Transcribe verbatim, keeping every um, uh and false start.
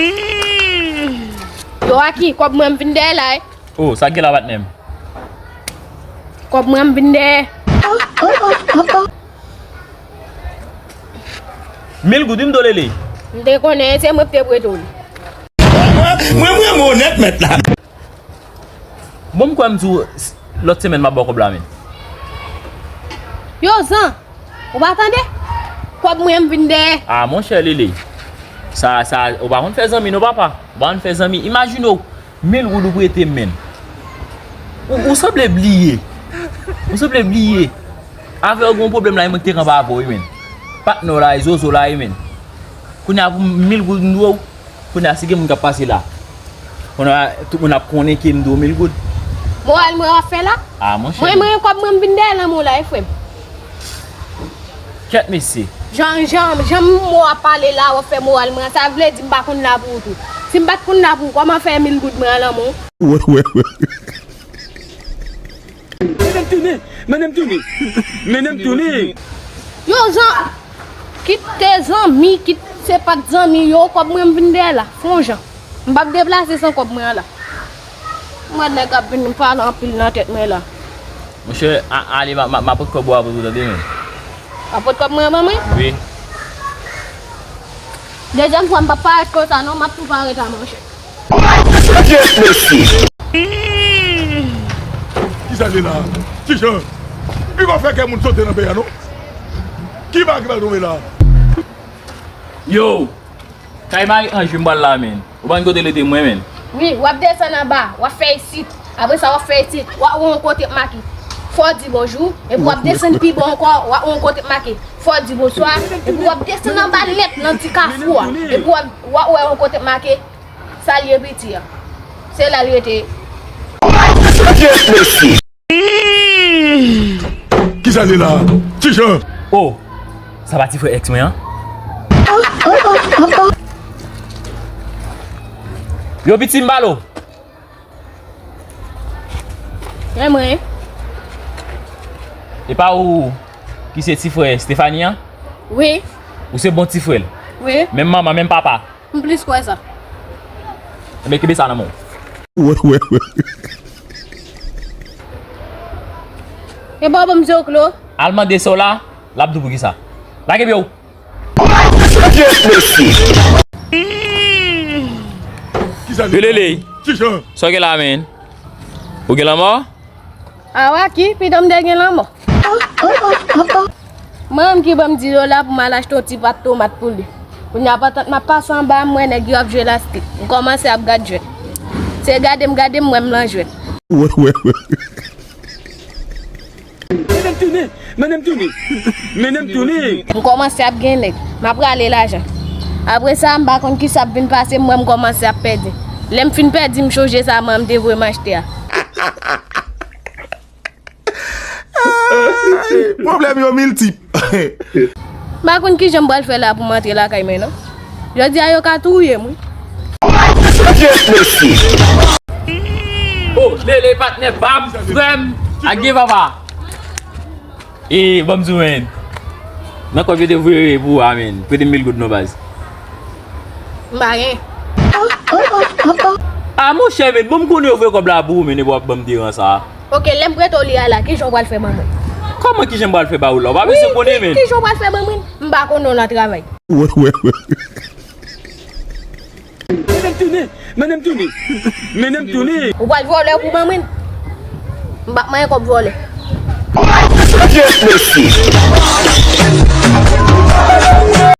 Yo, Aki, kòb mwen m vin dèyè la, wi. Oh, sa k gen la, patnè m? Kòb mwen m vin dèyè. Mil goud, wi, m dwe lele. M te konnen se mwen ki te prete w li. Mwen, mwen, mwen onèt, mèt la. Bon, m kwè m di w, s-, lòt semèn m ap ba w kòb la, men. Yo, Zan, ou pa tande? Kòb mwen m vin dèyè. Ah, monchè, Lele. Sa, sa, ou pa konn fè zanmi, non, papa. Ou pa konn fè zanmi. Imajine w, mil goud ou prete m, men. Ou, ou sanble bliye. Ou sanble bliye. Avè w gen yon pwoblèm la, e mwen ki te kanpe avè w, wi, men. Patnè w la, e zozo la, wi, men. Kounye a pou mil goud m dwe w. Kounye a, si gen moun k ap pase la, kounye a, tout moun ap konnen ke m dwe w mil goud. Moral mwen w ap fè la? Ah, monchè. Mwen, mwen, kòb mwen m vin dèyè lanmou la, wi, frè m. Kèt, mesye. Jan, jan, jan mo a pale la, w ap fè moral mwen. Sa vle di m pa konn la pou ou tou. Si m pa t konn la pou ou, kòman fè mil goud mwen an lanmou? Wè, wè, wè. Mennen m tounen, mennen m tounen, mennen m tounen. Yo, Zan, kit te zanmi, kit se pa t zanmi, yo, kòb mwen m vin dèyè la. Fè yon jan. M p ap deplase san kòb mwen an la. M wè nèg ap vin pale anpil nan tèt mwen la. Monchè, a-, ale, m a, m a, m a pot kòb ou a pou ou, tande, men. A pot kòb mwen ban mwen? Wi. Dezyèm fwa, m p ap parèt konsa, non, m ap tou parèt a, monchè. Kisa li la? Kijan? Li pa fè kè moun sote nan peyi a, non? Ki bagay ki pral tonbe la? Yo! Kay Marie Ange m pral la, men. Ou pa konn kote l rete mwen, men. Wi, w ap desann anba, w ap fè isit. Apre sa, w ap fè isit. W ap wè yon kote k make "Fò di bonjou", epi w ap desann pi ba ankò, w ap wè yon kote k make "Fò di bonswa", epi w ap desann anba nèt nan ti kafou a. Epi w ap, w ap wè yon kote k make "Salye piti a". Se la l rete. Kisa li la? Kijan? Oh, sa pa ti frè èks mwen an? Yo, piti, m pale w. Men mwen. E pa ou ki se ti frè Stephanie an? Wi. Ou se bon ti frè l? Wi. Menm manman, menm papa? M plis kwè sa. Ebyen, kenbe sa nan men w. Wè, wè, wè. E pa w ban m zoklo? Al mande sè w la, l ap di w poukisa. Lage pye w. Kisa li? Lelele. Kijan? Sa w gen la, men? Ou gen lanmò? Awa ki, pidan m te gen lanmò. Manman m ki ban m dis dola pou m al achte yon ti pat tomat pou li. Kounye a, pandan m ap pase anba a, m wè nèg yo ap jwe lastik. M kòmanse ap gad jwèt. Se gade m gade m wè m nan jwèt. Wè, wè, wè. Mennen m tounen, mennen m tounen, mennen m tounen. M kòmanse ap gen nèg. M ap rale lajan. Apre sa, m pa konn kisa ap vin pase m, m wè m kòmanse ap pèdi. Lè m fin pèdi, m chonje sa manman m te voye m achte a. Pwoblèm yo miltip. M pa konn kijan m pral fè la pou m antre lakay mwen, non. Jodi a, yo ka touye m, wi. Oh, Lele, patnè pa m, frè m, ak gen papa. E, ban m di w, men. Nan kòb yo te voye pou ou a, men. Prete m mil goud non, baz. M pa gen. A, monchè, men, bon, m konnen yo voye kòb la pou ou, men, epi w ap ban m deran sa a. Oke, lè m prete w li a la, kijan w pral fè ban mwen? Kòman kijan m pral fè ba ou la? Ou pa bezwen konnen, men. Kijan w pral fè ban mwen? M pa konnen w nan travay. Wè, wè, wè. Mennen m tounen, mennen m tounen, mennen m tounen. Ou pral vòlè pou ban mwen? M p ap manyen kòb vòlè.